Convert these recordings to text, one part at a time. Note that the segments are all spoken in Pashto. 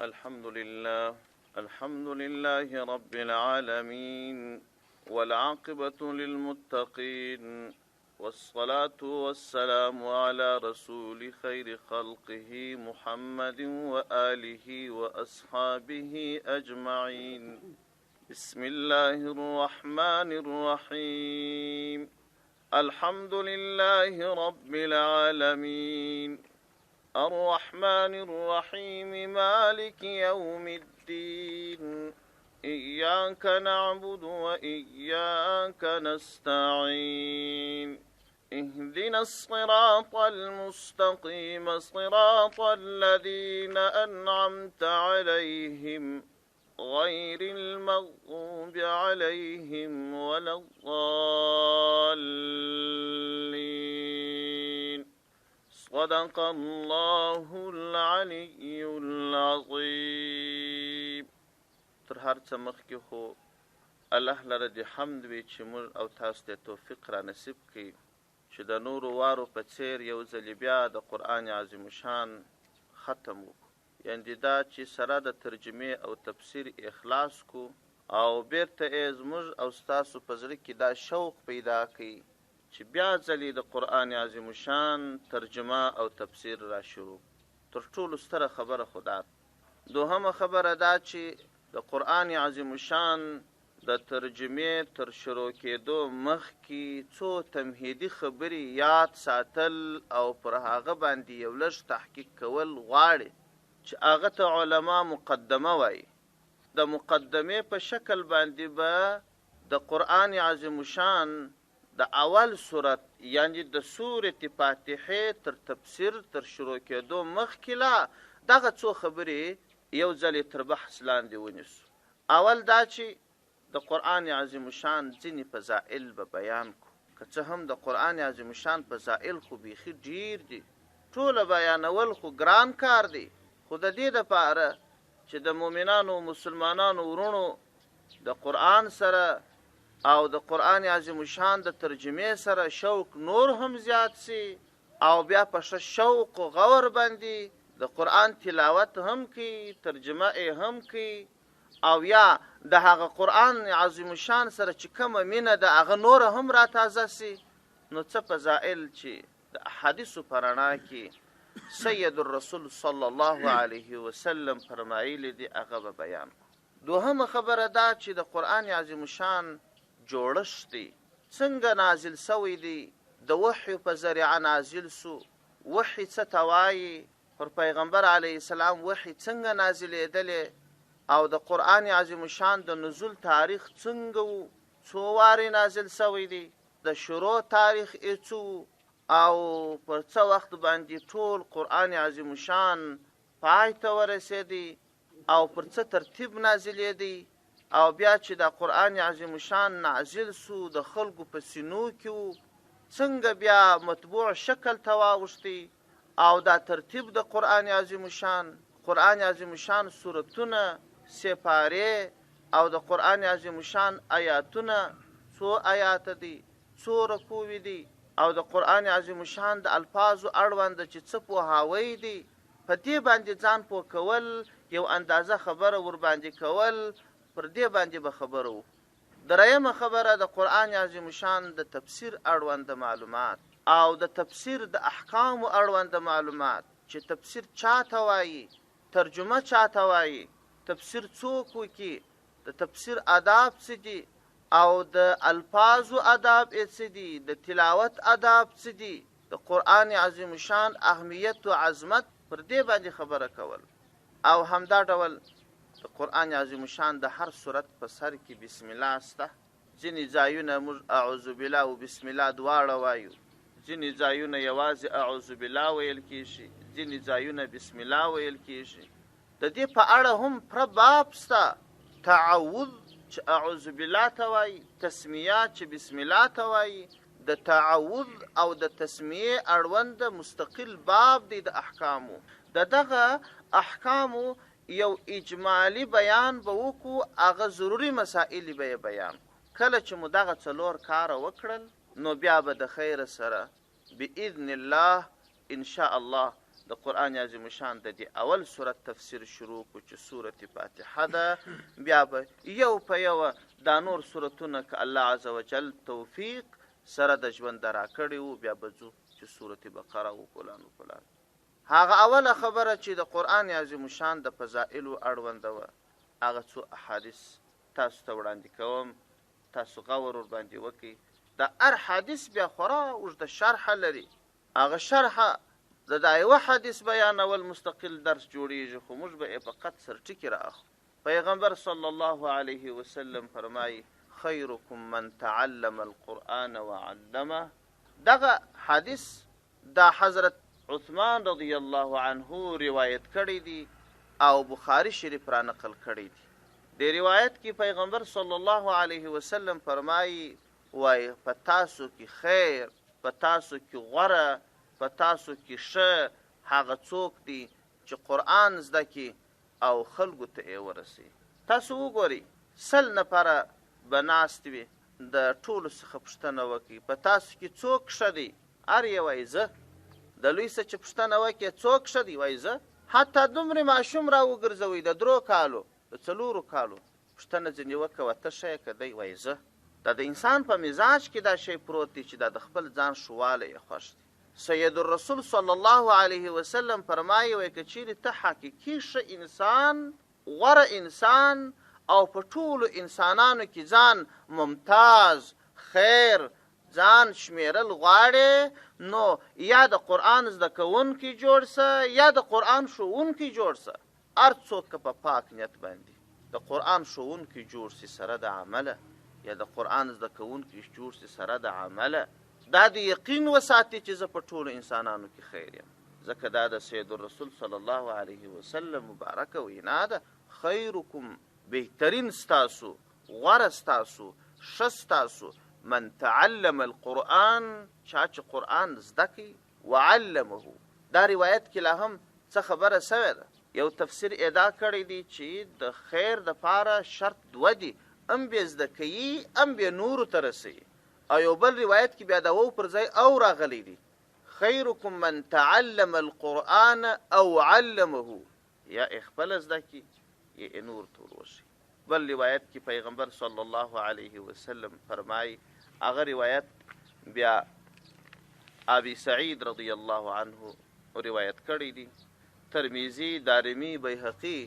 الحمد لله الحمد لله رب العالمين والعاقبة للمتقين والصلاة والسلام على رسول خير خلقه محمد وآله وأصحابه أجمعين بسم الله الرحمن الرحيم الحمد لله رب العالمين الرحمن الرحيم مالك يوم الدين إياك نعبد وإياك نستعين اهدنا الصراط المستقيم صراط الذين أنعمت عليهم غير المغضوب عليهم ولا الضالين صدق الله العلي العظيم تر هر څه مخکې خو الله لره دې حمد وي چې موږ او تاسو ته توفیق را نصیب کړي چې د نورو وارو په څیر یو ځلې بیا د قرآن عظیم شان ختم وکړو. یعنې دا چې سره د ترجمې او تفسیر ئې خلاص کړو او بیرته ئې زموږ او ستاسو په زړه کې دا شوق پیدا کړ چې بیا ځلې د قرآن عظیم الشان ترجمه او تفسیر را شروع کړو. تر ټولو ستره خبره خو دا ده. دوهمه خبره دا چې د قرآن عظیم الشان د ترجمې تر شروع کېدو مخکې څو تمهیدي خبرې یاد ساتل او پر هغه باندې یو لږ تحقیق کول غواړي چې هغه ته علما مقدمه وايي. د مقدمې په شکل باندې به د قرآن عظیم الشان د اول سورت یعنې د سورة فاتحې تر تفسیر تر شروع کېدو مخکې لا دغه څو خبرې یو ځلې تر بحث لاندې ونیسو. اول دا چې د قرآن عظیم الشان ځینې فضائل به بیان کړو، که څه هم د قرآن عظیم الشان فضائل خو بیخي ډیر دي، ټوله بیانول خو ګران کار دی، خو د دې لپاره چې د مؤمنانو او مسلمانانو وروڼو د قرآن سره او د قرآن عظیم الشان د ترجمې سره شوق نور هم زیات شي او بیا په ښه شوق و غور باندې د قرآن تلاوت هم کوي، ترجمه ئې هم کوي او یا د هغه قرآن عظیم الشان سره چې کومه مینه ده هغه نوره هم راتازه شي، نو څه فضائل چې د احادیثو په رڼا کې سید الرسول صلی الله علیه وسلم فرمایلي دي هغه به بیان کړو. دوهمه خبره دا چې د قرآن عظیم الشان جوړښت دی، څنګه نازل شوی دی، د وحیو په ذریعه نازل شو، وحی څه ته وایي، پر پیغمبر علیه السلام وحی څنګه نازلېدلې او د قرآن عظیم الشان د نزول تاریخ څنګه وو، څو وارې نازل شوی دی، د شروع تاریخ ئې څه وو او پر څه وخت باندې ټول قرآن عظیم الشان پای ته ورسېدی او پر څه ترتیب نازلېدی او بیا چې دا قرآن عظیم الشان نازل سو د خلکو په سینو کې وو څنګه بیا مطبوع شکل ته واوښتی او دا ترتیب د قرآن عظیم الشان، قرآن عظیم الشان سورتونه، سېپارې او د قرآن عظیم الشان آیاتونه څو آیاته دی، څو رکووې دی او د قرآن عظیم الشان د الفاظو اړوند چې څه پوهاوی دی په دې باندې ځان پوه کول، یو اندازه خبره ورباندې کول، پر دې باندې به خبره وکړو. درېیمه خبره د قرآن عظیم الشان د تفسیر اړوند معلومات او د تفسیر د احکامو اړوند معلومات چې تفسیر چا ته وايي، ترجمه چا ته وايي، تفسیر څوک وکړي، د تفسیر اداب څه دي او د الفاظو اداب ئې څه دي، د تلاوت اداب څه دي، د قرآن عظیم الشان اهمیت و عظمت پر دې باندې خبره کول او همدا ډول د قرآن عظیم الشان د هر سورت په سر کې بسم الله شته، ځینې ځایونه موږ اعوذ بالله او بسم الله دواړه وایو، ځینې ځایونه یوازې اعوذ بالله ویل کیږي، ځینې ځایونه بسم الله ویل کیږي. د دې په اړه هم پوره باب شته، تعوذ چې اعوذ بالله ته وايي، تسمیه چې بسم الله ته وايي، د تعوذ او د تسمیې اړوند مستقل باب دی د احکامو، د دغه احکامو یو اجمالي بیان به وکړو، هغه ضروري مسائل به یې بیان کړو، کله چې مو دغه څلور کاره وکړل نو بیا به د خیره سره باذن الله ان شاء الله د قرآن عظیم الشان د دې اول سورت تفسیر شروع کړو چې سورت فاتحه ده، بیا به یو په یوه دا نور سورتونه که الله عزوجل توفیق سره د ژونده راکړی وو بیا به ځو چې سورت بقره او فلان او فلان. هغه اوله خبره چې د قرآن عظیم الشان د فضائلو اړونده وه هغه څو احادیث تاسو ته وړاندې کوم، تاسو غور ورباندې وکړئ. دا هر حدیث بیا خورا اوږده شرحه لري، هغه شرحه د دا یوه حدیث بیانول مستقل درس جوړیږي خو موږ به ئې فقط سرټکي را اخلو. پیغمبر صلی الله علیه وسلم فرمائی، خیرکم من تعلم القرآن وعلمه، دغه حدیث دا حضرت عثمان رضی الله عنه روایت کړی دی او بخاری شریف را نقل کړی دی. دې روایت کې پیغمبر صلی الله علیه وسلم فرمائی، وایي، په تاسو کې خیر، په تاسو کې غوره، په تاسو کې ښه هغه څوک دی چې قرآن زده کړي او خلکو ته ئې ورسوي. تاسو وګورئ 100 نفره به ناست وي، د ټولو څخه پوښتنه وکړئ، په تاسو کې څوک ښه دی؟ هر یو وایي زه. د لوی څخه چې پوښتنه وکړې څوک ښه دی؟ وایي زه. حتی دومرې ماشوم راوګرځوئ د درو کالو، د څلورو کالو، پوښتنه ځینې وکوه ته ښه یې که دی؟ وایي زه. دا د انسان په مزاج کې دا شی پروت دی چې دا د خپل ځان ښووالی یې خوښ دی. سید الرسول صلی الله علیه وسلم فرمایي، وایي که چیرې ته حقیقي ښه انسان، غوره انسان او په ټولو انسانانو کې ځان ممتاز، خیر، ځان شمیرل غواړې نو یا د قرآن زده کوونکی جوړ سه یا د قرآن ښوونکی جوړ سه. هر څوک که په پاک نیت باندې د قرآن ښوونکی جوړ شي سره د عمله یا د قرآن زده کوونکی جوړ شي سره د عمله دا دې یقین وساتي چې زه په ټولو انسانانو کې خیر یم ځکه دا د سید الرسول صلی الله علیه وسلم مبارکه وینا ده خیرکم بهترین ستاسو غوره ستاسو ښه ستاسو من تعلم القرآن چا چې قرآن زده کړي وعلمه دا روایت کې لا هم څه خبره سوې ده یو تفسیر ئې دا کړی دی چي د خیر د پاره شرط دوه دي هم بې زده کوي هم بې نورو ته رسوي او یو بل روایت کې بیا د وو پر ځای او راغلی دی خیرکم من تعلم القرآن او علمه یا ئې خپله زده کړي یا ئې نورو ته وروښيي. بل روایت کې پیغمبر صلی الله علیه وسلم فرمایي، هغه روایت بیا ابي سعید رضی الله عنه روایت کړی دی، ترمذي، دارمي، بیهقي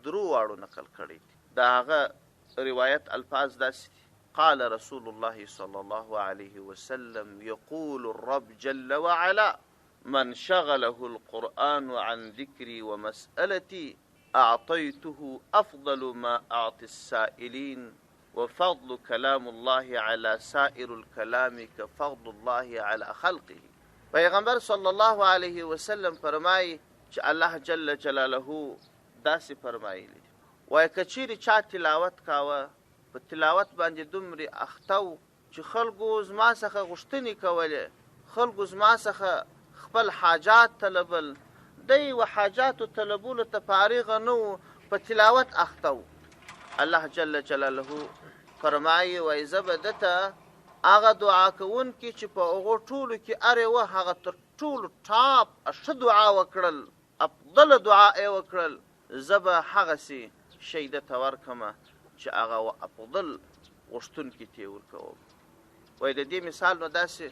درو واړو نقل کړی دی. د هغه روایت الفاظ داسې دي، قال رسول الله صلی الله علیه وسلم یقول الرب جل وعلا من شغله القرآن عن ذکري ومسألتي اعطيته افضل ما اعطي السائلين وفضل کلام الله علی سائر الکلام کفضل الله علی خلقه پیغمبر صلی الله علیه وسلم فرمايي چې الله جل جلاله داسې فرمایلي دي وایي که چیرې چا تلاوت کاوه په تلاوت باندې دومرې اخته و چې خلکو زما څخه غوښتنې کولې، خلکو زما څخه خپل حاجات طلبل، دی و حاجاتو طلبولو ته فارغ نه وو، په تلاوت اخته وو. الله جل جلاله فرمايي، وايي زه به ده ته هغه دعا کوونکي چې په هغو ټولو کې هر یوه هغه تر ټولو ټاپ ښه دعا وکړل، افضله دعا ئې وکړل، زه به هغسې شی ده ته ورکړم چې هغه و افضل غوښتونکي ته یې ورکوم. وایي د دې مثال نو داسې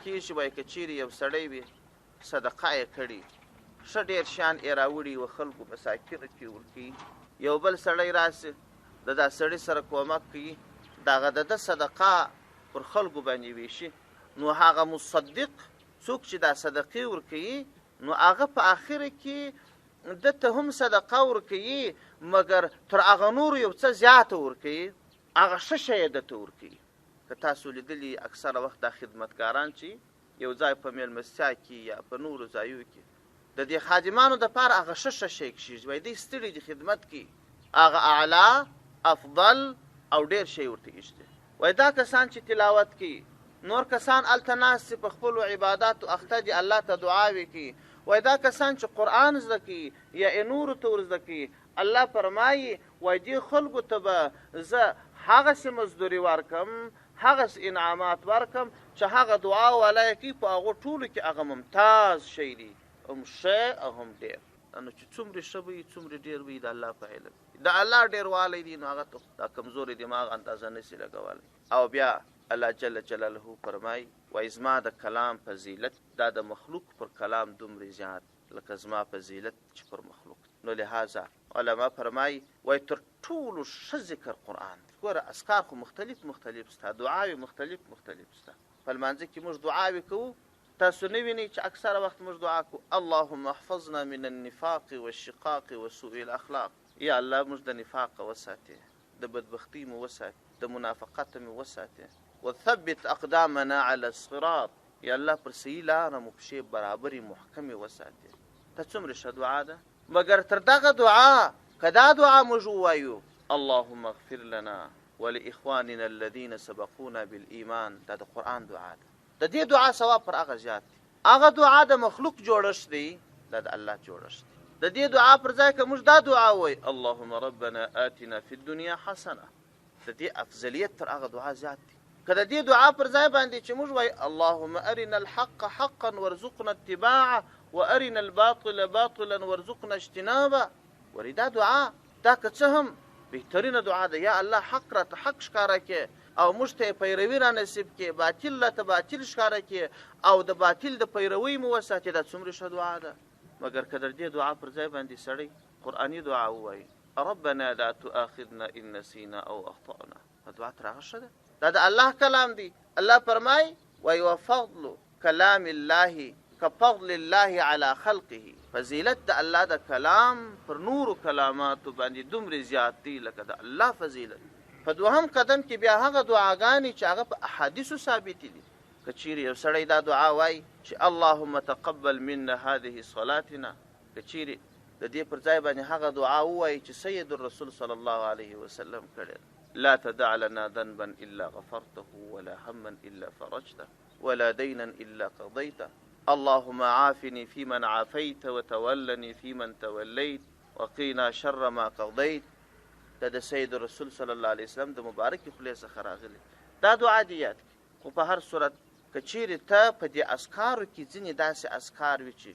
کېږي، وایي که چېرې یو سړی وي صدقه یې کړي، ښه ډېر شیان یې راوړي و خلکو مساکینو ته یې ورکوي، یو بل سړی راشي د دا سړي سره کومک کوي، دغه د ده صدقه پر خلکو باندې ویشي، نو هغه مصدق څوک چې دا صدقې ورکوي نو هغه په اخره کې ده ته هم صدقه ورکوي مګر تر هغه نورو یو څه زیاته ورکوي، هغه ښه شی یې ده ته ورکوي. که تاسو لیدلي اکثره وخت دا خدمتګاران چې یو ځای په میلمستیا کې یا په نورو ځایو کې د دې خادمانو دپاره هغه ښه ښه شی کښېږدي، وایي دوی ستړي دي خدمت کوي، هغه اعلی، افضل او ډېر شی ورته ایږدي. وایي دا کسان چې تلاوت کوي نور کسان هلته ناست دي په خپلو عباداتو اخته دي الله ته دعاوې کوي، وایي دا کسان چې قرآن زده کوي یا ئې نورو ته ورزده کوي الله فرمایي وایي دې خلکو ته به زه هغسې مزدوري ورکړم هغسې انعامات ورکړم چې هغه دعا والا یې کوي په هغو ټولو کې هغه ممتاز شی دی. هم ښه او هم ډېر. نو چې څومرې ښه به وي، څومرې ډېر به وي، د الله په علم کې. د الله ډېروالی دی، نو هغه ته دا کمزوری دماغ اندازه نه شي لګولی. او بیا الله جل جلاله فرمایي، وایي زما د کلام فضیلت دا د مخلوق پر کلام دومرې زیات لکه زما فضیلت چې پر مخلوق دی. نو لهذا علما فرمایي، وایي تر ټولو ښه ذکر قرآن دی. ګوره اذکار خو مختلف مختلف شته، دعاوې مختلف مختلف شته. په لمانځه کې موږ دعاوې کوو، تاسو نه وینئ چې اکثره وخت موږ دعا کوو، اللهم احفظنا من النفاق والشقاق وسوء الاخلاق، یا الله موږ د نفاقه وساتې، د بدبختۍ مو وساتې، د منافقته مو وساتې، وثبت اقدامنا علی الصراط، یا الله پر صحیح لاره مو پښې برابرې محکمې وساتې. دا څومره ښه دعا ده! مګر تر دغه دعا که دا دعا موږ ووایو، اللهم اغفر لنا ولاخواننا الذین سبقونا بالایمان، دا د قرآن دعا ده. د دې دعا ثواب پر هغه زیات دی. هغه دعا د مخلوق جوړښت دی، دا د الله جوړښت دی. د دې دعا پر ځای که موږ دا دعا ووایو، اللهم ربنا آتنا فی الدنیا حسنه، د دې افضلیت تر هغه دعا زیات دی. که د دې دعا پر ځای باندې چې موږ وایو، اللهم ارنا الحق حقا وارزقنا اتباعه وارنا الباطل باطلا وارزقنا اجتنابه، ورې دا دعا دا که څه هم بهترینه دعا ده، یا الله حق راته حق ښکاره کړې او موږ ته یې پیروي را نصیب کړې، باطل راته باطل ښکاره کړې او د باطل د پیروۍ مو وساتې، دا څومره ښه دعا ده. مګر که د دې دعا پر ځای باندې سړی قرآني دعا ووایي، ربنا لا تؤاخذنا ان نسینا او اخطأنا، دا دعا تر هغه ښه ده. دا د الله کلام دی، الله فرمایي، وایي وفضل کلام الله کفضل الله علی خلقه، فضیلت د الله د کلام پر نورو کلاماتو باندې دومره زیات دی لکه د الله فضیلت. په دوهم قدم کې بیا هغه دعاګانې چې هغه په احادیثو ثابتې دي، که چیرې یو سړی دا دعا وایي چې اللهم تقبل منا هذه صلاتنا، که چیرې د دې پر ځای باندې هغه دعا ووایي چې سید الرسول صلی الله علیه وسلم کړې ده، لا تدع لنا ذنبا الا غفرته ولا هما الا فرجته ولا دينا الا قضيته اللهم عافني فيمن عافيت وتولني فيمن توليت وقينا شر ما قضيت. دا د سید رسول صلی الله علیه وسلم د مبارکې خولې څخه راغلي، دا دعا دې یاد کړي. خو په هر صورت که چیرې ته په دې اذکارو کې ځینې داسې اذکار وي چې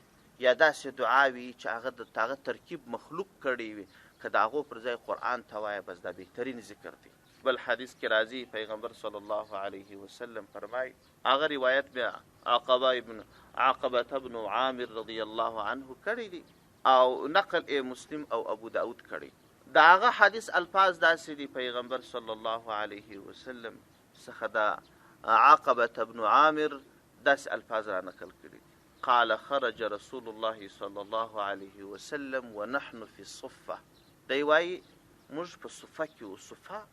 یا داسې دعا وي چې هغه د هغه ترکیب مخلوق کړی وي، که د هغو پر ځای قرآن ته وایې بس دا بهترین ذکر دی. بل حدیث کې راځي پیغمبر صلی الله علیه وسلم فرمایي، هغه روایت بیا عقبه ابن عقبة بن عامر رضی الله عنه کړی دی او نقل ئې مسلم او ابو داود کړی. د هغه حدیث الفاظ داسې دي، پیغمبر صلی الله علیه وسلم څخه د عقبة بن عامر داسې الفاظ را نقل کړي دي، قال خرج رسول الله صلی الله علیه وسلم ونحن فی الصفة، دی وایي موږ په صفه کې وو، صفه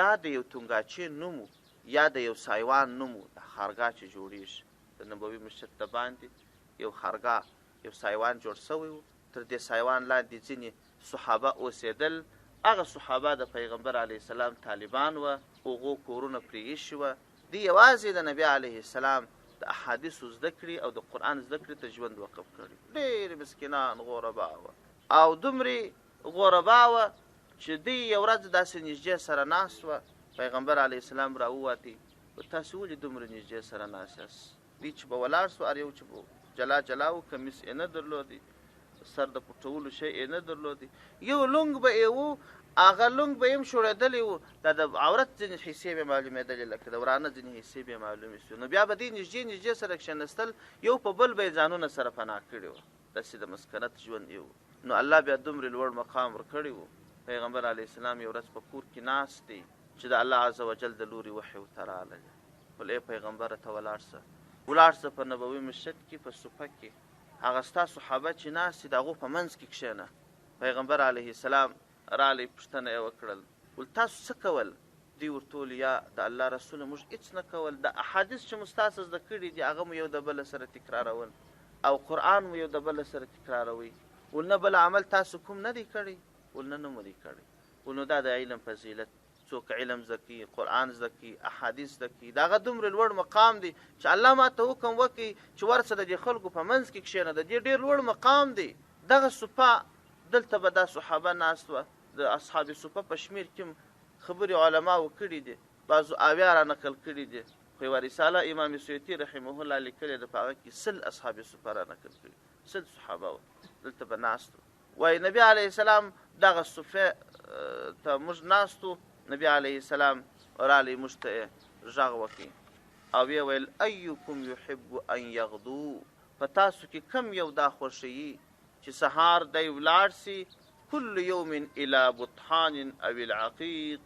دا د یو تونګاچې نوم و یا د یو سایوان نوم و، دا خارګاه چې جوړېږي د نبوي مسجد د باندې یو خارګاه یو سایوان جوړ شوی و، تر دې سایوان لاندې ځینې صحابه اوسېدل، هغه صحابه د پیغمبر علیه السلام طالبان وه، هغو کورونه پرې ایښي وه، دوی یوازې د نبي علیه السلام د احادیثو زده کړې او د قرآن زده کړې ته ژوند وقف کړی، ډېر مسکینان غربا وه او دومرې غربا وه چې دوی یو ورځ داسې نږدې سره ناست وه، پیغمبر علیه السلام راووتی، ویل تاسې ولې دومره نږدې سره ناست یاست؟ دوی چې به ولاړ شو هر یو چې به جلا جلا و، کمیس یې نه درلودی، د سر د پټولو شی یې نه درلودی، یو لونګ به یې و، هغه لونګ به یې هم شوړېدلی و، دا د عورت ځینې حصې به یې معلومېدلې، لکه د ورانه ځینې حصې به یې معلومې شوې، نو بیا به دوی نږدې نږدې سره کښېنستل، یو په بل به یې ځانونه سره پناه کړي وه. داسې د مسکنت ژوند یې و، نو الله بیا دومرې لوړ مقام ورکړی و. پیغمبر علیه السلام یو ورځ په کور کې ناست دی چې د الله عزوجل د لوري وحی ورته رالله، ول ای پیغمبره ته ولاړ شه، ولاړ شه په نبوي مسجد کې په صفه کې هغه ستا صحابه چې ناست دي د هغو په منځ کې کښېنه. پیغمبر علیه السلام رالی پوښتنه یې وکړل، ول تاسو څه کول؟ دوی ورته وویل، یا د الله رسوله موږ هیڅ نه کول، دا احادیث چې مو ستا څخه زده کړي دي هغه مو یو د بله سره تکرارول او قرآن مو یو د بله سره تکراروی. ول نه بل عمل تاسو کوم نه دی کړی؟ ول نه نه مو دی کړی. ول نو دا د علم فضیلت، څوک علم زده کوي، قرآن زده کوي، احادیث زده کوي، د هغه دومره لوړ مقام دی چې الله ماته حکم وکړي چې ورسه د دې خلکو په منځ کې کښېنه، د دې ډېر لوړ مقام دی. دغه صفه دلته به دا صحابه ناست وه، د اصحاب صفه په شمېر کې هم خبرې علماوو کړې دي، بعضو 70 را نقل کړې دي، خو یوه رساله امام سیوطي رحمه الله لیکلې ده، په هغه کې 100 اصحاب صفه را نقل کړي. 20 صحابه وو، دلته به ناست وو. وایي نبي علیه السلام دغه صفه ته موږ ناست وو، نبي علیه السلام رالی موږ ته یې غږ وکړ او ویې ویل، ایکم یحب ان یغدو، په تاسو کې کوم یو دا خوښوي چې سهار دی ولاړ شي، کل یوم الی بطحان او العقیق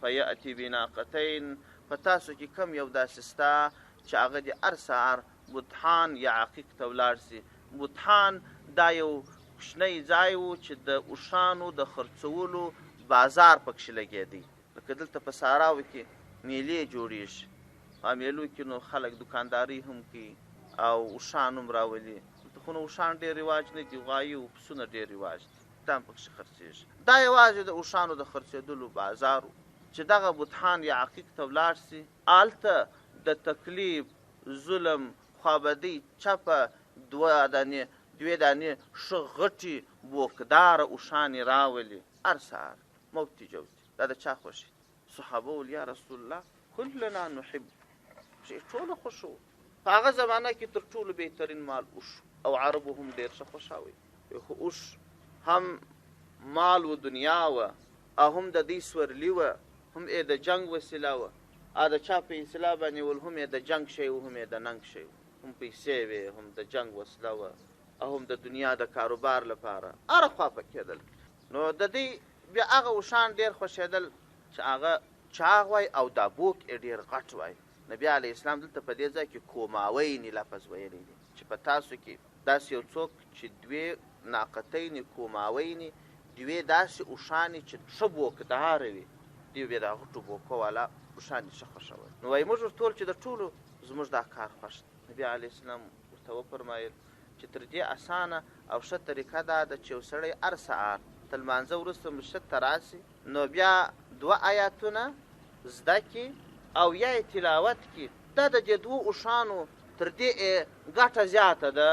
فیأتی بناقتین، په تاسو کې کوم یو داسې شته چې هغه دې هر سهار بطحان یا عقیق ته ولاړ شي؟ بطحان دا یو کوچنی ځای و چې د اوښانو د خرڅولو بازار پکښې لګېدی، لکه دلته په ساراو کې میلې جوړېږي، په میلو کې نو خلک دوکاندارۍ هم کوي او اوښان هم راولي، دلته خو نو اوښان ډېر رواج نه دي، غوایي او پسونه ډېر رواج دي، دا هم پکښې خرڅېږي. دا یوازې د اوښانو د خرڅېدلو بازار و چې دغه بطحان یا عقیق ته ولاړ شي، هلته د تکلیف، ظلم، خوابدۍ چپه دوه دانې دوې دانې ښه غټې بوکداره اوښانې راولي، هر سهار موتي جوتي، دا د چا خوښي دي؟ صحابه وویل، یا رسول الله کلنا نحب، موږ یې ټوله خوښوو. په هغه زمانه کې تر ټولو بهترین مال اوښ او عربو هم ډېر ښه خوښاوی. خو اوښ هم مال و دنیا وه او هم د دوی سورلي وه، هم یې د جنګ وسیله وه او د چا په اصطلاح باندې ول هم یې د جنګ شی و، هم یې د ننګ شی و، هم پیسې وې، هم د جنګ وسله وه او هم د دنیا د کاروبار لپاره هره خوا په کېدل. نو د دوی بیا هغه اوښان ډېر خوښېدل چې هغه چاغ وای او دا بوک ئې ډېر غټ وای. نبي علیه السلام دلته په دې ځای کې کوماوین لفظ ویلی دی چې په تاسو کې داسې یو څوک چې دوې ناقتین کوماوین، دوې داسې اوښانې چې ښه بوکداره وي، دوی بیا دا غټو بوکو والا اوښانې ښه خوښول. نو وایي موږ ورته وویل چې د ټولو زموږ دا کار خوښ دی. نبي علیه السلام ورته وفرمایل چې تر دې اسانه او ښه طریقه دا ده چې یو سړی هر سهار تر لمانځه وروسته مسجد ته راشي نو بیا دوه آیاتونه زده کړي او یا یې تلاوت کړي، دا د دې دوو اوښانو تر دې ئې ګټه زیاته ده،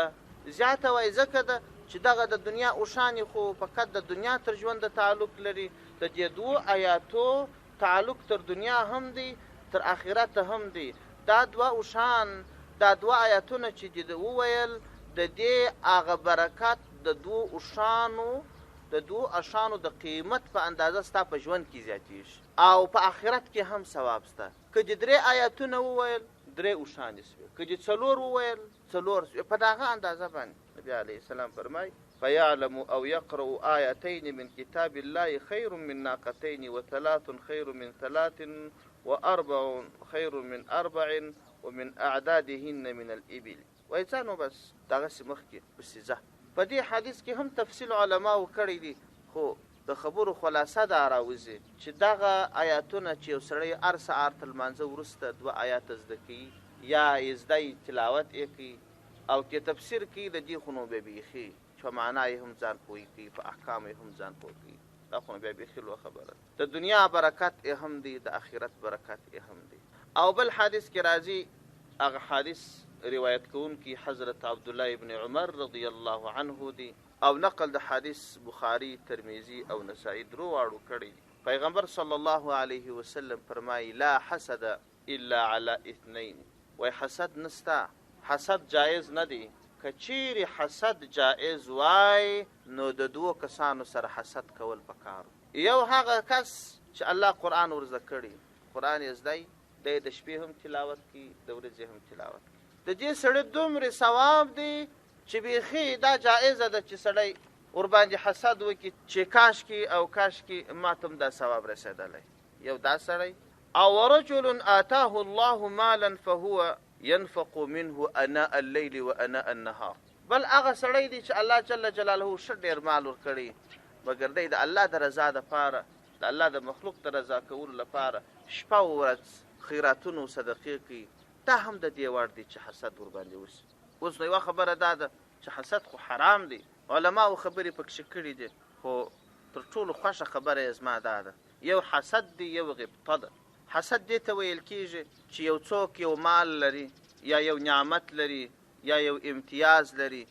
زیاته وایي ځکه ده چې دغه د دنیا اوښانې خو فقط د دنیا تر ژونده تعلق لري، د دې دوو آیاتو تعلق تر دنیا هم دی تر آخرته هم دی، دا دوه اوښان، دا دوه آیاتونه چې دې وویل د دې هغه برکت د دوو اوښانو د دوو اشانو د قیمت په اندازه ستا په ژوند کې زیاتیږي او په آخرت کې هم ثواب سته. که دې درې آیاتونه وویل درې اوښانې شوې، که دې څلور وویل څلور شوې، په داغه اندازه باندې نبی علیه السلام فرمایي، فیعلم او یقرأ آیتین من کتاب الله خیر من ناقتین وثلاث خیر من ثلاث واربع خیر من اربع ومن اعدادهن من الابل. وایي ځه نو بس دغسې مخکې پسې ځه. په دې حدیث کې هم تفصیل علماوو کړی دی خو د خبرو خلاصه دا راوځي چې دغه ایاتونه چې یو سړی هر سهار تر لمانځه وروسته دوه ایاته زده کوي یا یې زده وي تلاوت یې کوي او که تفسیر کوي د دې خو نو بیا بیخي چې په معنا یې هم ځان پوه کوي په احکامو یې هم ځان پوه کوي دا خو نو بیا بیخي لویه خبره ده. د دنیا برکت ئې هم دی د اخرت برکت ئې هم دی. او بل حدیث کې راځي هغه حدیث روایت کوونکی حضرت عبدالله ابن عمر رضی الله عنه دی او نقل د حدیث بخاری، ترمذی او نسائی درو واړو کړی دی. پیغمبر صلی الله علیه وسلم فرمائی، لا حسد الا علی اثنین، وای حسد نسته، حسد جائز نه دی، که چیری حسد جائز وای نو د دوو کسانو سره حسد کول پکار وو. یو هغه کس چې الله قرآن ور زده کړی، قرآن یې زده دی د شپې هم تلاوت کوي د ورځې هم تلاوت کوي، د دې سړي دومره ثواب دی چې بیخي دا جائزه ده چې سړی ورباندې حسد وکړي چې کاشکې او کاشکې ماته هم دا ثواب رسېدلی. یو دا سړی، او ورجل آتاه الله مالا فهو ينفق منه اناء الليل واناء النهار، بل هغه سړی دی چې الله جل جلاله ښه ډېر مال ورکړی مګر دی د الله د رضا دپاره، د الله د مخلوق د رضا کولو لپاره شپه او ورځ خیراتونه او صدقې کوي، دا هم د دې وړ دی چې حسد ورباندې وشي. اوس نو یوه خبره دا ده چې حسد خو حرام دی، علماوو خبرې پکښې کړې دي، خو تر ټولو خوښه خبره یې زما دا ده، یو حسد دی یو غبطه ده. حسد دې ته ویل کیږي چې یو څوک یو مال لري یا یو نعمت لري یا یو امتیاز لري،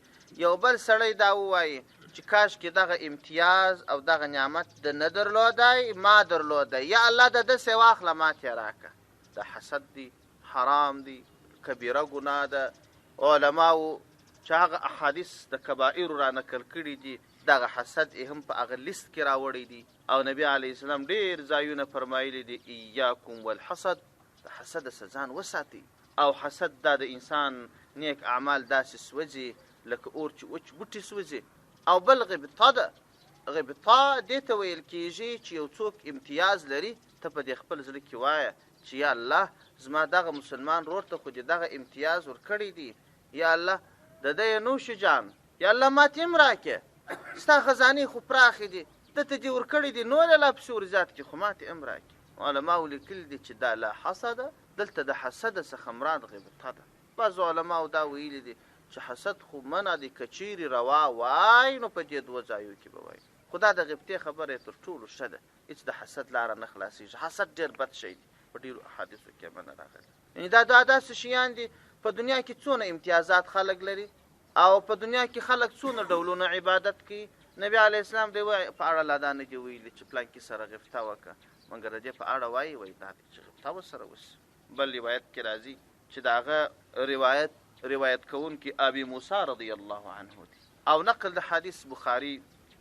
یو بل سړی دا ووایي چې کاشکې دغه امتیاز او دغه نعمت ده نه درلودای ما درلودای، یا الله د ده څه واخله ما ته یې راکړه. دا حسد دی، حرام دی، کبیره ګناه ده. علماوو چې هغه احادیث د کبائرو را نقل کړي دي دغه حسد ئې هم په هغه لست کې راوړی دی او نبی علیه السلام ډیر ځایونه فرمایلي دي ایاکم والحسد د حسد څخه ځان وساتئ او حسد دا د انسان نیک اعمال داسې سوځي لکه اور چې وچ بوټي سوځي او بل غبطه ده غبطه دې ته ویل کیږي چې یو څوک امتیاز لري ته په دې خپل زړه کې وایه چې یا الله زما دغه مسلمان ورور ته خو دې دغه امتیاز ورکړی دی یا الله د ده یې نوش جان یا الله ماته هم راکې ستا خزانې خو پراخې دي ده ته دې ورکړي دي نور یې لا پسې ورزیات کړي خو ماته هم راکې علماو لیکلي دي چې دا لا حسد دلته د حسد څخه مراد غبطه ده بعضو علماو دا ویلي دي چې حسد خو منع دی که چیرې روا وای نو په دې دوه ځایو کې به وای خو دا د غبطې خبره یې تر ټولو ښه ده هیڅ د حسد لاره نه خلاصیږي حسد ډیر بد شی دی په ډیرو احادیثو کې منع راغلی یعنی دا دا داسې شیان دي په دنیا کې څونه امتیازات خلک لري او په دنیا کې خلک څونه ډولونه عبادت کوي نبی علی اسلام دی په اړه لا دا نه دی ویلي چې پلانکي سره غفته وکړه مګر د دې په اړه وایي وایي دا دی چې غفته ورسره وسي بل روایت کې راځي چې د هغه روایت روایت کوونکی ابي موسی رضی الله عنه دی او نقل د حدیث بخاری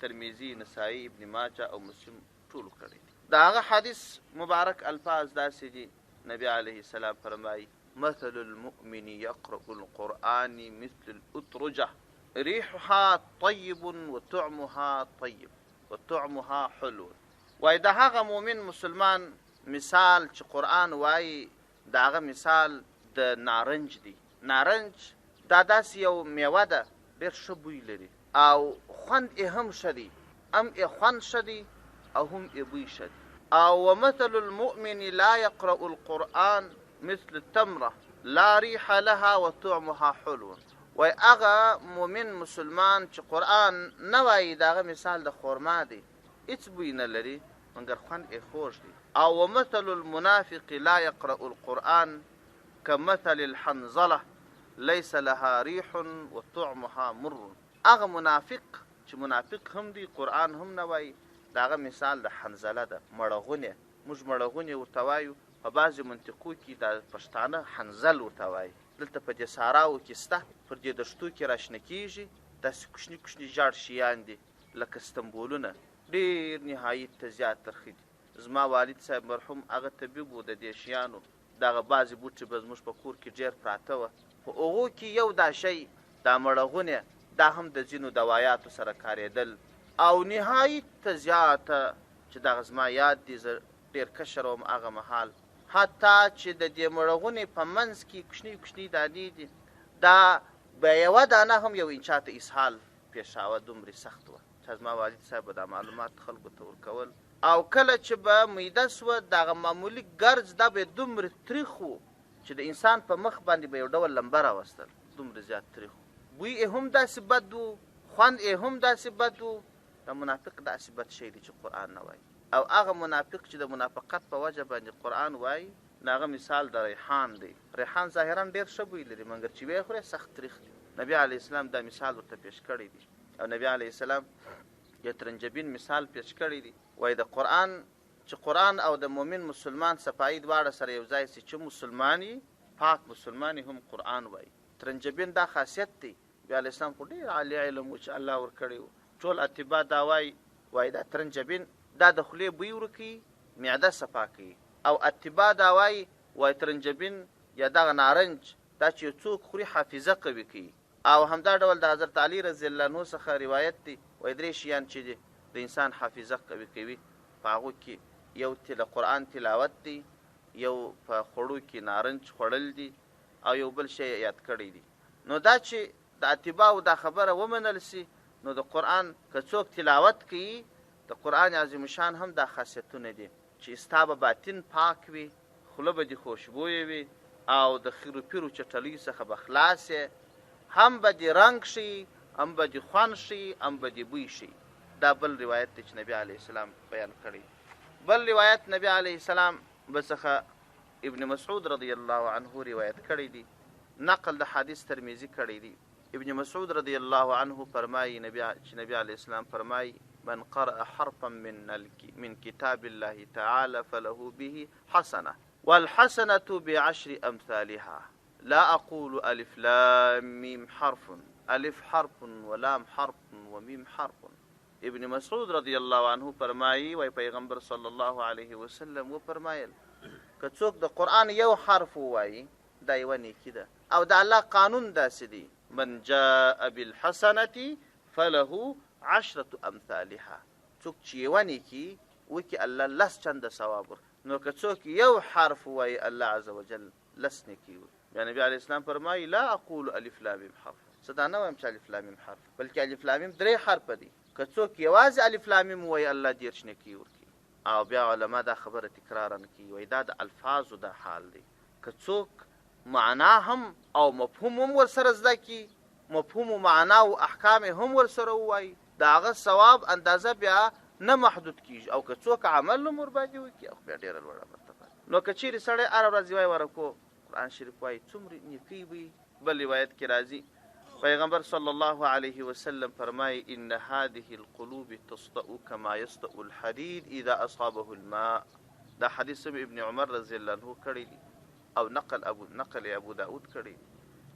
ترمذی نسائی ابن ماجه او مسلم ټولو کړی دی د هغه حدیث مبارک الفاظ داسې دي نبی علیه السلام فرمایي مثل المؤمن يقرأ القرآن مثل الأترجة ريحها طيب وطعمها طيب وطعمها حلو وای د هغه مؤمن مسلمان مثال چې قرآن وایي د هغه مثال د نارنج دی. نارنج دا داسې یو میوه ده ډېر ښه بوی لري او خوند ئې هم ښه دی، هم ئې خوند ښه دی او هم ئې بوی ښه دی. او ومثل المؤمن لا يقرأ القرآن مثل التمرة لا ريح لها وطعمها حلو وای هغه مؤمن مسلمان چې قرآن نه وایي د هغه مثال د خورما دی، هیڅ بوی نه لري مګر خوند ئې خوږ دی. او ومثل المنافق لا يقرأ القرآن کمثل الحنظلة ليس لها ريح وطعمها مر هغه منافق چې منافق هم دی قرآن هم نه وايي د هغه مثال د حنظله ده مړغونې موږ مړغونې ورته وايو په بعضې منطقو کې دا پښتانه حنظل ورته وايي دلته په دې ساراو کې سته پر دې دښتو کې راشنه کېږي داسې کوچني کوچني ژاړ شيان دي لکه ستنبولونه ډېر نهايت ته زيات ترخه دي زما والد صاحب مرحوم هغه طبيب و د دې شيانو دغه بعضې بوټي به زموږ په کور کې ډېر پراته وه، په هغو کې یو دا شی، دا مړغونې، دا هم د ځینو دوایاتو سره کارېدل او نهایت ته زیاته چې دغه زما یاد دي، زه ډېر کشر وم هغه مهال، حتی چې د دې مړغونې په منځ کې کوچنۍ کوچنۍ دانې دي، دا به یوه دانه هم یو انچا ته اسهال پېښاوه، دومرې سخت وه. چې زما والد صاحب به دا معلومات خلکو ته ورکول او کله چې به میده شوه دغه معمولي ګرځ دا به دومره تریخ وو چې د انسان په مخ باندې به یو ډول لمبه راوستل دومره زیات تریخ وو بوی یې هم داسې بد وو خوند یې هم داسې بد وو دا منافق داسې بد شی دی چې قرآن نه وایي او هغه منافق چې د منافقت په وجه باندې قرآن وایي نو هغه مثال د ریحان دی ریحان ظاهرا ډیر ښه بوی لري مګر چې ویې خورې سخت تریخ دی نبی علیه السلام دا مثال ورته پیش کړی دی او نبی علیه السلام د ترنجبین مثال پیش کړی دی وای د قرآن چې قرآن او د مؤمن مسلمان صفائی دواړه سره یو ځای سي چې مسلمان یي پاک مسلمان هم قرآن وای ترنجبین دا خاصیت دی نبی علیه السلام خو ډیر عالی علم و چې الله ورکړی و ټول اطبا دا وای وای دا ترنجبین دا د خولې بوی ورکوي معده صفا کوي او اطبا دا وای وای ترنجبین یا دغه نارنج دا چې یو څوک خوري حافظه قوي کوي او همدا ډول د حضرت علی رضی الله عنه څخه روایت دی وایي درې شیان چې دي د انسان حافظه قوي کوي په هغو کې یو د قرآن تلاوت دی یو په خوړو کې نارنج خوړل دي او یو بل شی یې یاد کړی دی نو دا چې د اتباعو دا خبره ومنل سي نو د قرآن که څوک تلاوت کوي د قرآن عظیم الشان هم دا خاصیتونه دي چې ستا به باطن پاک وي خوله به دې خوشبویه وي او د خیرو پیرو چټلیو څخه به خلاص یې، هم به دې رنګ ښه وي، هم به دې خوند ښه وي، هم به دې بوی ښه وي. دا بل روایت دی چې نبي علیه السلام بیان کړی دی. بل روایت نبي علیه السلام به څخه ابن مسعود رضی الله عنه روایت کړی دی، نقل د حدیث ترمذي کړی دی. ابن مسعود رضی الله عنه فرمايي نبي چې نبي علیه السلام فرمايي، من قرأ حرفا من من کتاب الله تعالی فله به حسنة والحسنة بعشر امثالها لا اقول الف لام میم حرف. الف حرف و لام حرف و میم حرف. ابن مسعود رضی الله عنه فرمايي، وايي پیغمبر صلی الله علیه وسلم وفرمایل، که څوک د قرآن یو حرف ووايي دا یوه نیکي ده او د الله قانون داسې دی، من جاء بالحسنة فله عشرة امثالها، څوک چې یوه نیکي وکړي الله لس چنده ثواب ورکوي، نو که څوک یو حرف ووايي الله عزوجل لس نیکۍ ورکوي. بیا نبی علیه السلام فرمایي، لا اقول الف لام میم حرف، زه دا نه وایم چې الف لام میم حرف، بلکې الف لام میم درې حرفه دي، که څوک یوازې الف لام میم ووایي الله 30 نیکۍ ورکوي. او بیا علما دا خبره تکرارا کوي، وایي دا د الفاظو دا حال دی، که څوک معنا هم او مفهوم هم ورسره زده کړي، مفهوم و معنا او احکام یې هم ورسره ووایي، د هغه ثواب اندازه بیا نه محدود کیږي، او که څوک عمل هم ورباندې وکړي هغه بیا ډیره لوړه مرتبه ده. نو که چیرې سړی هره ورځ یوه یوه رکوع قرآن شریف وایي څومره نیکۍ به وي. بل روایت کې راځي پیغمبر صلی الله علیه وسلم فرمایي، ان هذه القلوب تصدأ کما یصدأ الحدید اذا اصابه الماء. دا حدیث هم ابن عمر رضی الله عنه کړی دی او نقل ابو نقل یې ابو داود کړی دی.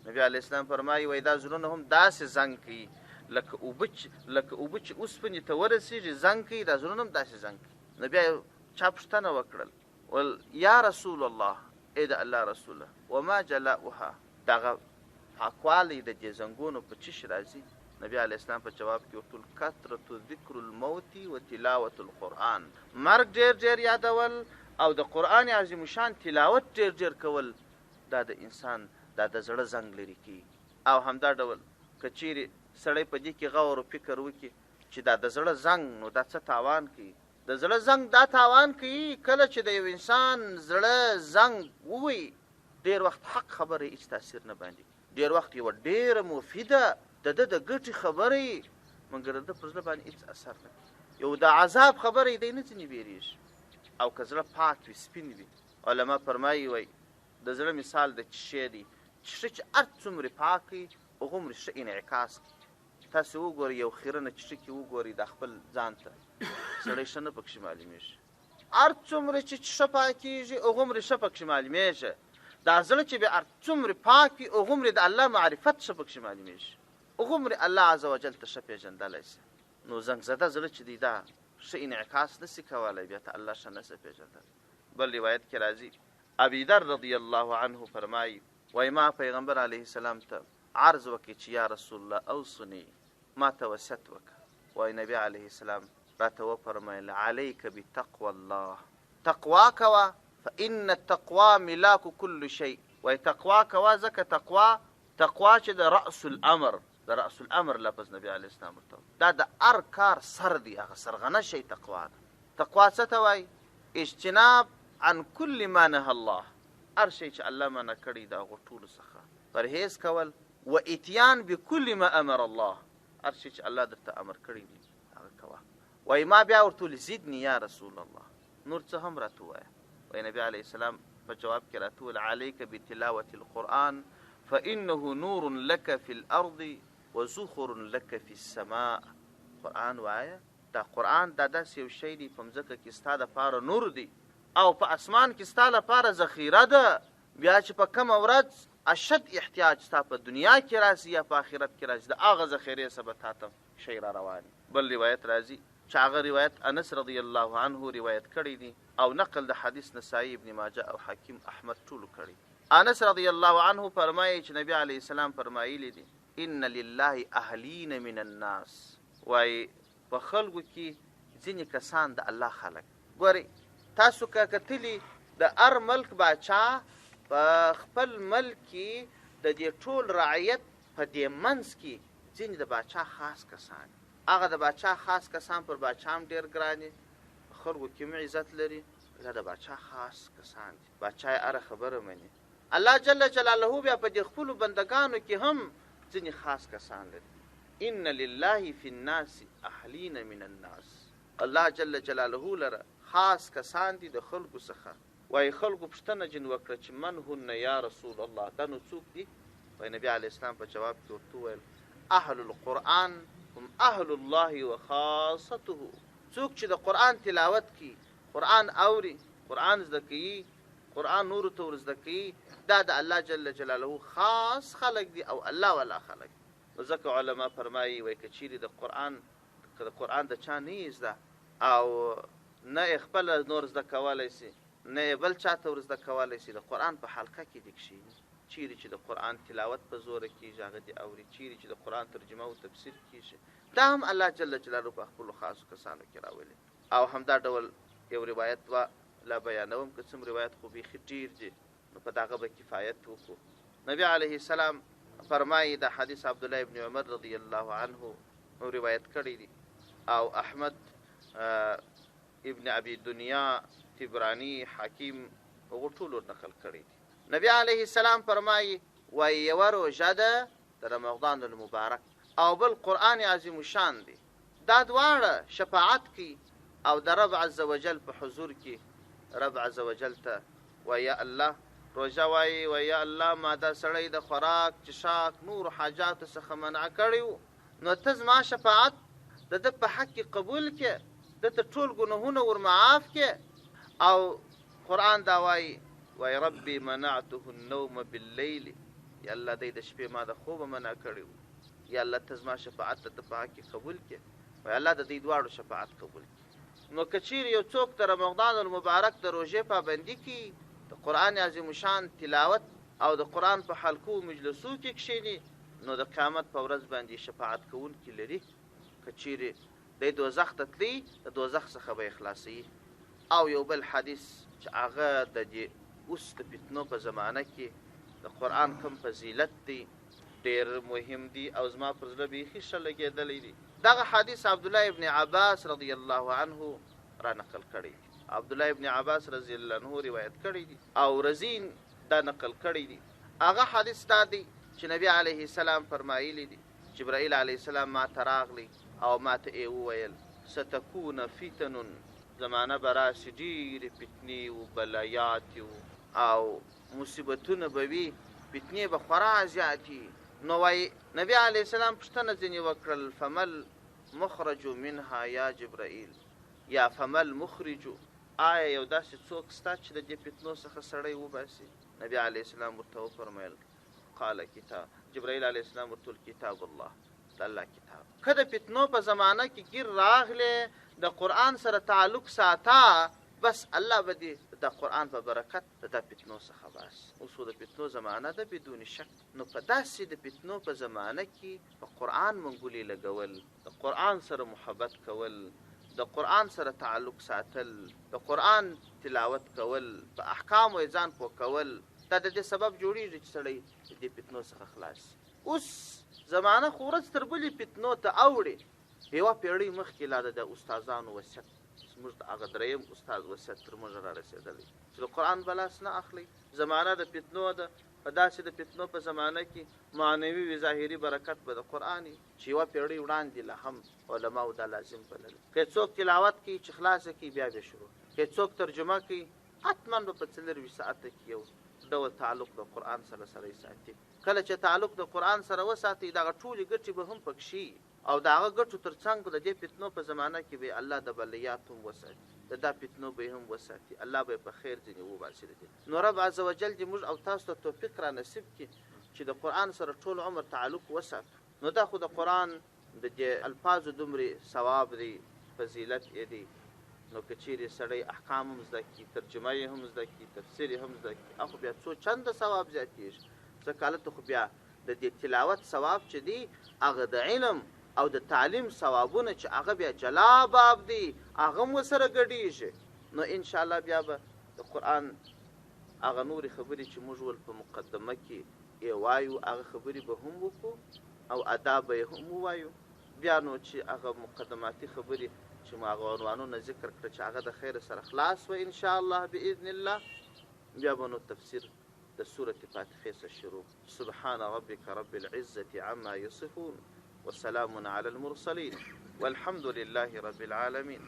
نبی علیه السلام فرمایي، وایي دا زړونه هم داسې زنګ کوي لکه اوبه چې لکه اوبه چې اوسپنې ته ورسېږي زنګ کوي، دا زړونه هم داسې زنګ کوي. نو بیا چا پوښتنه وکړل، ول یا رسول الله، ای د الله رسوله، وما جلاؤها، دغه پاکوالی د دې زنګونو په څه شي راځي؟ نبی علیه السلام په جواب کې ورته وویل، کثرة ذکر الموت وتلاوة القرآن، مرګ ډېر ډېر یادول او د قرآن عظیم الشان تلاوت ډېر ډېر کول، دا د انسان دا د زړه زنګ لرې کوي. او همدا ډول که چېرې سړی په دې کې غور او فکر وکړي چې دا د زړه زنګ نو دا څه تاوان کوي؟ د زړه زنګ دا تاوان کوي کله چې د یو انسان زړه زنګ ووهي ډېر وخت حق خبره یې هیڅ تاثیر نه باندې کوي، ډېر وخت یوه ډېره مفیده د ده د ګټې خبره یې مګر د ده پر زړه باندې هیڅ اثر نه کوي، یو د عذاب خبره یې دی نه ځینې وېرېږي. او که زړه پاک وي سپین وي، علما فرمایي وایي د زړه مثال د چیښې دی، چیښه چې هر څومره پاک وي هغومره ښه انعکاس کوي. تاسې وګورئ یو خیرنه چیښه کې وګورئ دا خپل ځان ته سړی ښه نه پکښې معلومیږي. هر څومره چې چیښه پاکیږي هغومره ښه پکښې معلومیږي. دا زړه چې بیا هر څومره پاک وي هغومره د الله معرفت ښه پکښې معلومیږي، هغومره الله عزوجل ته ښه پیژندلی شي. نو زنګ زده زړه چې دی دا ښه انعکاس نشي کولی، بیا ته الله ښه نشې پیژندلی. بل روایت کې راځي ابي ذر رضی الله عنه فرمایي، وایي ما پیغمبر علیه السلام ته عرض وکړ چې یا رسول الله اوصني، ما ته وصیت وکړه. وایي نبي علیه السلام راته وفرمایل، علیک بتقوی الله، تقوا کوه، فان التقوی ملاک کل شیء، وایي تقوا کوه ځکه تقوا تقوا چې د رأس الامر، د رأس الامر لفظ نبي علیه السلام ورته دا د هر کار سر دی، هغه سرغنه شی تقوا ده. تقوا څه ته وایي؟ اجتناب عن کل ما نهی الله، هر شی چې الله منع کړی د هغو ټولو څخه پرهیز کول، و اتیان بکل ما امر الله، هر شی چې الله درته امر کړی دی هغه کوه. وایي ما بیا ورته وویل زدني یا رسول الله، نور څه هم راته ووایه. وایي نبی علیه السلام په جواب کې راته وویل، علیک بتلاوة القرآن فانه نور لک فی الارض وذخر لک فی السماء، قرآن وایه، دا قرآن دا داسې یو شی دی په مځکه کې ستا دپاره نور دی او په اسمان کې ستا لپاره ذخیره ده، بیا چې په کومه ورځ اشد احتیاج ستا په دنیا کې راشي یا په آخرت کې راشي د هغه ذخیرې څخه به تاته شی را روان وي. بل روایت راځي چې هغه روایت انس رضی الله عنه روایت کړی دی او نقل د حدیث نسائی، ابن ماجه او حاکم احمد ټولو کړی دی. انس رضی الله عنه فرمایي چې نبی علیه السلام فرمایلي دي، ان لله اهلین من الناس، وایي په خلکو کې ځینې کسان د الله خلک. ګورئ تاسو که کتلي د هر ملک باچا په خپل ملک کې د دې ټول رعیت په دې منځ کې ځینې د باچا خاص کسان دي. هغه د باچا خاص کسان پر باچا هم ډېر ګران دي، په خلکو کې هم عزت لري، دا د باچا خاص کسان دي، باچا یې هره خبره مني. الله جل جلاله بیا په دې خپلو بندګانو کې هم ځینې خاص کسان لري. ان لله فی الناس اهلین من الناس، الله جل جلاله لره خاص کسان دي د خلکو څخه. وایي خلکو پوښتنه ځینې وکړه چې من هن یا رسول الله، دا نو څوک دي؟ وایي نبي علیه السلام په جواب کې ورته وویل، اهل القرآن هم اهل الله وخاصته، څوک چې د قرآن تلاوت کوي، قرآن اوري، قرآن زده کوي، قرآن نورو ته ور زده کوي، دا د الله جل جلاله خاص خلک دي او الله والا خلک دي. نو ځکه علما فرمايي وایي که چیرې د قرآن که د قرآن د چا نه یي زده او نه یې خپله نور زده کولی شي نه یې بل چا ته ور زده کولی شي د قرآن په حلقه کې دې کښېني چیرې چې د قرآن تلاوت په زوره کیږي هغه دې اوري چیرې چې د قرآن ترجمه او تفسیر کیږي دا هم الله جل جلاله په خپلو خاصو کسانو کې راولي او همدا ډول یو روایت وه لا بیانوم که څه روایت خو بیخي ډیر دي نو په دغه به کفایت وکړو. نبی علیه السلام فرمایي، دا حدیث عبدالله ابن عمر رضی الله عنه روایت کړی دی او احمد ابن ابي دنیا، طبراني، حکیم هغو ټولو نقل کړی دی. نبی علیه السلام فرمایي، وایي یوه روژه ده د رمضان المبارک او بل قرآن عظیم الشان دی. دا دواړه شفاعت کوي او د رب عزوجل په حضور کې رب عزوجل ته وايي، یا الله! روژه وايي، وايي، یا الله! ما دا سړی د خوراک، چښاک، نورو حاجاتو څخه منع کړی وو، نو ته زما شفاعت د ده په حق کې قبول کړې، ده ته ټول ګناهونه ور معاف کړې او قرآن دا وايي، وايي، ربي منعته النوم باللیل، یا الله! دی د شپې ما د خوبه منع کړی وو. یا الله ته زما شفاعت د ده په حق کې قبول کړې، وایي الله د دوی دواړو شفاعت قبول کړي. نو که چیرې یو څوک د رمضان المبارک د روژې پابندي کوي، د قرآن عظیم الشان تلاوت او د قرآن په حلقو او مجلسو کې کښېني، نو د قیامت په ورځ باندې شفاعت کوونکي لري، که چیرې دی دوزخ ته تلی، د دوزخ څخه به یې خلاصوي. او یو بل حدیث چې هغه د دې اوس د فتنو په زمانه کې د قرآن کوم فضیلت دی، ډېر مهم دي او زما پر زړه بېخي ښه لګېدلی دی. دغه حدیث عبدالله ابن عباس رضی الله عنه را نقل کړی دی. عبدالله ابن عباس رضی الله عنه روایت کړی دی او رزین دا نقل کړی دی. هغه حدیث دا دی چې نبی علیه السلام فرمایلي دي، جبرائیل علیه السلام ما ته راغلی او ما ته ئې وویل، ستکون فتن، زمانه به راشي ډېرې فتنې او بلایات او مصیبتونه به وي، فتنې به خورا زیاتې وي، نو وایي نبي علیه السلام پوښتنه ځینې وکړل، فما المخرج منها یا جبرائیل یا فما المخرج، آیا یو داسې څوک شته چې د دې فتنو څخه سړی وباسي؟ نبي علیه السلام ورته وفرمایل، قال کتاب، جبرائیل علیه السلام ورته وویل، کتاب الله، د الله کتاب. که د فتنو په زمانه کې ګیر راغلې، د قرآن سره تعلق ساته، بس الله به دې د دا قرآن په برکت د دا فتنو څخه باسي. اوس خو د فتنو زمانه ده بدون شک، نو په داسې د فتنو په زمانه کې په قرآن منګولې لګول، د قرآن سره محبت کول، د قرآن سره تعلق ساتل، د قرآن تلاوت کول، په احکامو یې ځان پوه کول، دا د دې سبب جوړیږي چې سړی د دې فتنو څخه خلاص شي. اوس زمانه خو ورځ تر بلې فتنو ته اوړي، یوه پېړۍ مخکې لا د استادانو وصیت زموږ د هغه درېیم استاد وصیت تر موږه رارسېدلی چې د قرآن به لاس نه اخلئ، زمانه د فتنو ده، په داسې د فتنو په زمانه کې معنوي وي ظاهري برکت به د قرآن وي چې یوه پېړۍ وړاندې لا هم علماوو دا لازم بللی. که څوک تلاوت کوي چې خلاص یې کړي بیا به شروع کړي، که څوک ترجمه کوي حتما به په 24 ساعته کې یو ډول تعلق د قرآن سره سړی ساتي، کله چې تعلق د قرآن سره وساتئ دغه ټولې ګټې به هم پکښې وي. او د هغه ګټو تر څنګ د دې فتنو په زمانه کې به یې الله د بلیات هم وساتي، د دا فتنو به یې هم وساتي، الله به یې په خیر ځینې وباسي د دې. نو رب عزوجل دې موږ او تاسو ته توفیق را نصیب کړي چې د قرآن سره ټول عمر تعلق وساتو. نو دا خو د قرآن د دې الفاظو دومرې ثواب دی، فضیلت یې دی، نو که چیرې سړی احکام هم زده کړي، ترجمه یې هم زده کړي، تفسیر یې هم زده کړي، هغه خو بیا څو چنده ثواب زیاتیږي، ځکه هلته خو بیا د دې تلاوت ثواب چې دی هغه د علم او د تعلیم ثوابونه چې هغه بیا جلا باب دی هغه هم ورسره ګډیږي نو ان شاء الله بیا به د قرآن هغه نورې خبرې چې موږ ول په مقدمه کې یې وایو هغه خبرې به هم وکړو او اداب به یې هم ووایو بیا نو چې هغه مقدماتي خبرې چې مو هغه عنوانونه ذکر کړه چې هغه د خیره سره خلاص وه ان شاء الله باذن الله بیا به نو تفسیر د سورة فاتحې څخه شروع سبحان ربک رب العزة عما يصفون وسلام علی المرسلین والحمد لله رب العالمین.